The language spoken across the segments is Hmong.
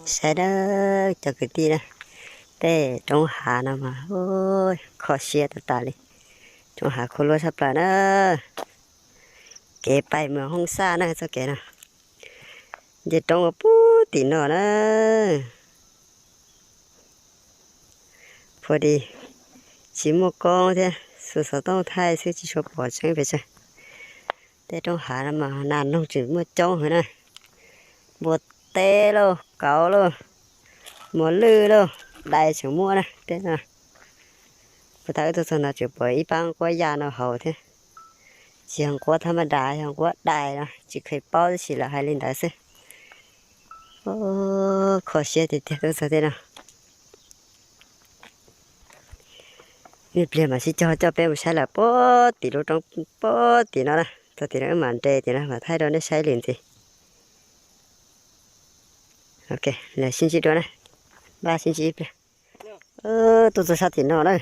Saib na, cov kwv tij na, tej roob hav no mas kho siab tas tas li. Roob hav khuav luaj tshaj plaws na. Kev pais mus Hoob Xaj na txoj kev no, nce roob ua puag tim no na. Phuaj di, tsis muaj koob thiab, xuas xov tooj thaij xwb tsis tshua pom tseeb pes tsawg. Tej roob hav no mas nas noog tseem muaj coob heev na. Npua teb lauj, kauv lauj, mos lwj lauj, dais tseem muaj na tej no. Puag ta wb tuaj txog no tseem pom ib pab nquab ya no hauv thiab. Tsis yog nquab thab maj das, yog nquab dais no, tsis kheev paub tab sis lawv hais li ntawd xwb. Kho siab tiag tiag tuaj txog tej no. Ib pliag mam sib cog coj peb mus saib lawm puag tim lub roob puag tim no na, txog tim no wb mam nres tim no mam thaij rau nej saib li ntxiv. Ok, sib ntsib dua na, npaj sib ntsib ib pliag. Tuaj txog sab tim no na,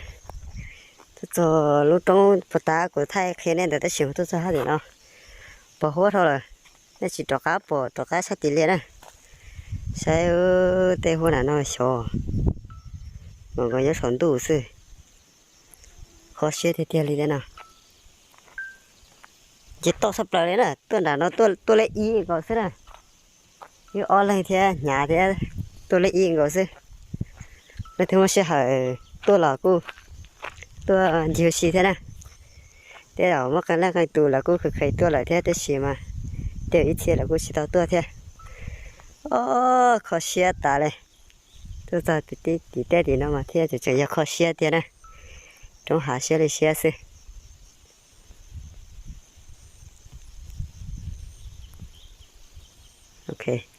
tuaj txog lub roob puag ta kuv thaij qhia nej ntawd tab sis mas tuaj txog sab tim no, pos huab dhau lawm, nej tsis rov qab pom rov qab sab tim liaj na. Saib tej huab nram no xyov, mas nkaus nyob saum ntuj xwb. Kho siab tiag tiag li thiab no. Ces toj sab plaws li na, tuaj nram no tuaj lej ib nkaus xwb na. Wb ob leeg thiab hnyav thiab tuaj lej ib nkaus xwb. Leej twg muaj sij hawm tuaj los kuj tuaj ncig ua si thiab na. Tej zaum muaj qee leej qee tus lawv kuj kheev kheev tuaj lawm thiab tab sis mas tej zaum ib txhia lawv kuj tsis tau tuaj thiab. Kho siab tas li. Tuaj txog tim tej tim no mas thiaj tseem yog kho siab tiag na. Roob hav siab li siab xwb.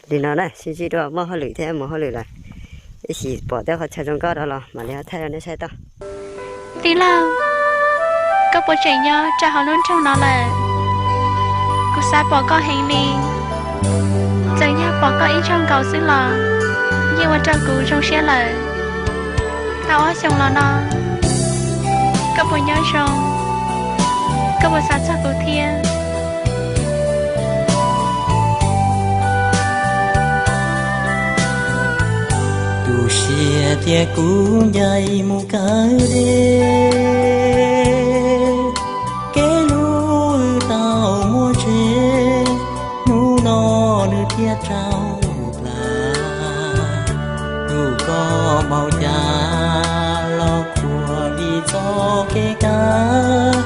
Li no na, sib ntsib dua, muaj hauj lwm thiab mus hauj lwm lawm. Ib sim pom tej qhov chaw zoo nkauj dua los mam li ho thaij rau nej saib tau. Tij laug, koj puas tseem nyob rau hauv lub nroog no lawm? Kuv xav pom koj heev li. Txawm yog pom koj ib zaug nkaus xwb los yeej ua rau kuv zoo siab lawm. Tau ob xyoos los no, koj puas nyob zoo? Koj puas xav txog kuv thiab? Tu siab tias kuv ncaim mus kawg deb, kev hlub wb tau muaj tsev, hnub no nws thiaj raug plaws. Hnub koj npaum cas los khuam li txoj kev kawg,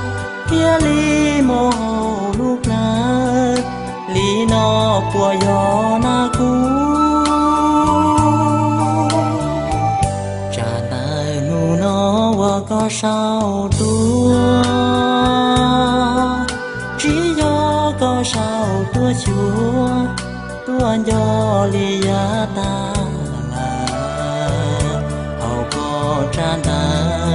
thiaj li mus hauv lub plawv li no puas yog na kuv? Tsam ntawm hnub no uas koj sau tuaj, tsis yog koj sau tuaj xyuas, tuaj nco li yav tas lawm. Hauv koj tsam ntawd